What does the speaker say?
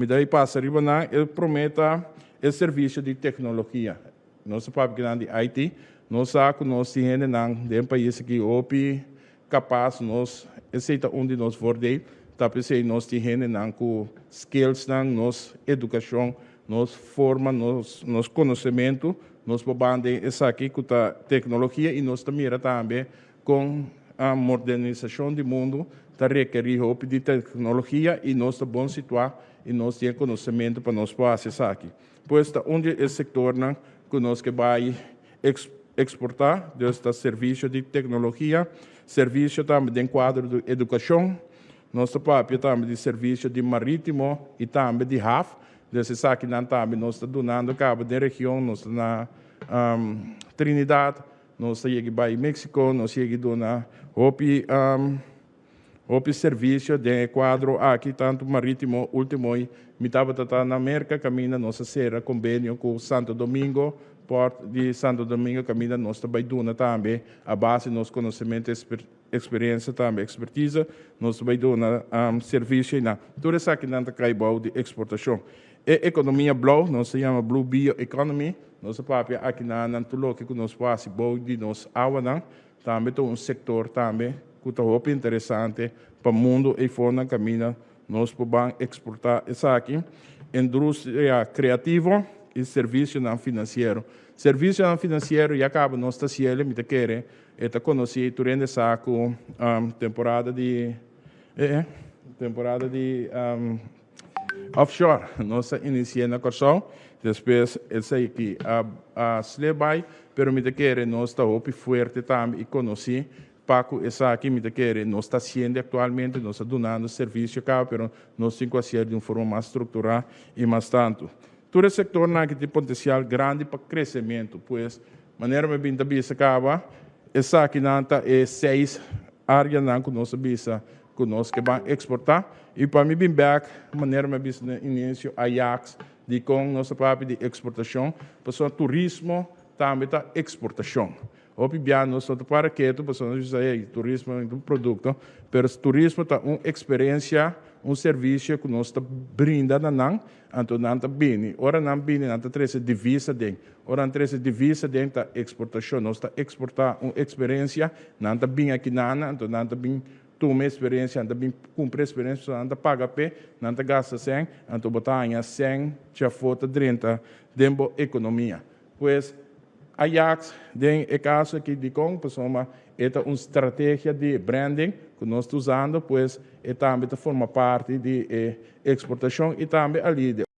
Mi ta pasa riba nan. E promé ta e servisio di teknologia. Nos papia di IT, nos sa ku nos tin hendenan den pais aki hopi kapas. Nos esei ta un di nos voordeel, ta p'esei nos tin hendenan ku skills nan, nos edukashon, nos forma, nos konosementu, nos por den esaki ku ta teknologia, i nos mira tambe ku e modernisashon di mundu ta rekerí hopi di teknologia, i nos ta bon situá i nos tin konosementu pa nos por hasi esaki. Pues ta un di e sektornan ku nos ke bai eksportá, dus ta servisio di teknologia, servisio tambe den kuadro di edukashon, nos papia tambe di servisio di marítimo i tambe di haf, dus esakinan tambe nos ta dunando kaba den region, nos na Trinidad, nos yega bai Mexico, nos yega duna hopi servisio den kuadro aki, tantu marítimo. Último, mi tabata na Amérika, kaminda nos a sera konvenio ku Santo Domingo, Port di Santo Domingo, kaminda nos ta bai duna tambe, a base di nos konosementu, eksperensia tambe, expertise, nos ta bai duna servisio na. Tur esakinan ta kai bou di eksportashon. E ekonomia blou, nos ta yama Blue Bio Economy, nos papia aki na tur loke ku nos hasi bou di nos awanan, tambe ta un sektor tambe ku ta hopi interesante pa mundu i for kaminda nos por eksportá esaki. Industria kreativo i servisio finansiero. Servisio finansiero ya kaba nos ta hasié, mi ta kere, ta konosí tur hende sa ku temporada di offshore. Nos a inisiá na Kòrsou, despues esaki a slip bai, pero mi ta kere nos ta hopi fuerte tambe i konosí pa ku esaki. Mi ta kere nos ta hasiendo aktualmente, nos ta dunando servisio kaba, pero nos tin ku hasi di un forma mas strukturá i mas tantu. Tur e sektornan aki tin potensial grandi pa kresementu, pues manera mi a bin ta bisa kaba, esakinan ta e seis áreanan ku nos bisa ku nos ke bai eksportá. I pa mi bin bèk, manera mi a bisa na inisio, Ajax, di kon nos papia di eksportashon, pasobra turismo tambe ta eksportashon. Hopi bia nos no para ketu, pasobra nos bisa, hey, turismo ta un produkto, pero turismo ta un eksperensia, un servisio ku nos ta brinda na nan, anto nan ta bini. Ora nan bini, nan ta trese divisa den. Ora nan trese divisa den, ta eksportashon. Nos ta eksportá un eksperensia, nan ta bin akinan, anto nan ta bin tuma eksperensia, nan ta bin kumpra eksperensia, nan ta paga p'e, nan ta gasta sèn, anto bo ta haña sèn djafó ta drenta den bo ekonomia. Pues Ajax, den e kaso aki di kon, pasobra e ta un strategia di branding ku nos ta usando, pues e tambe ta forma parti di eksportashon i tambe ali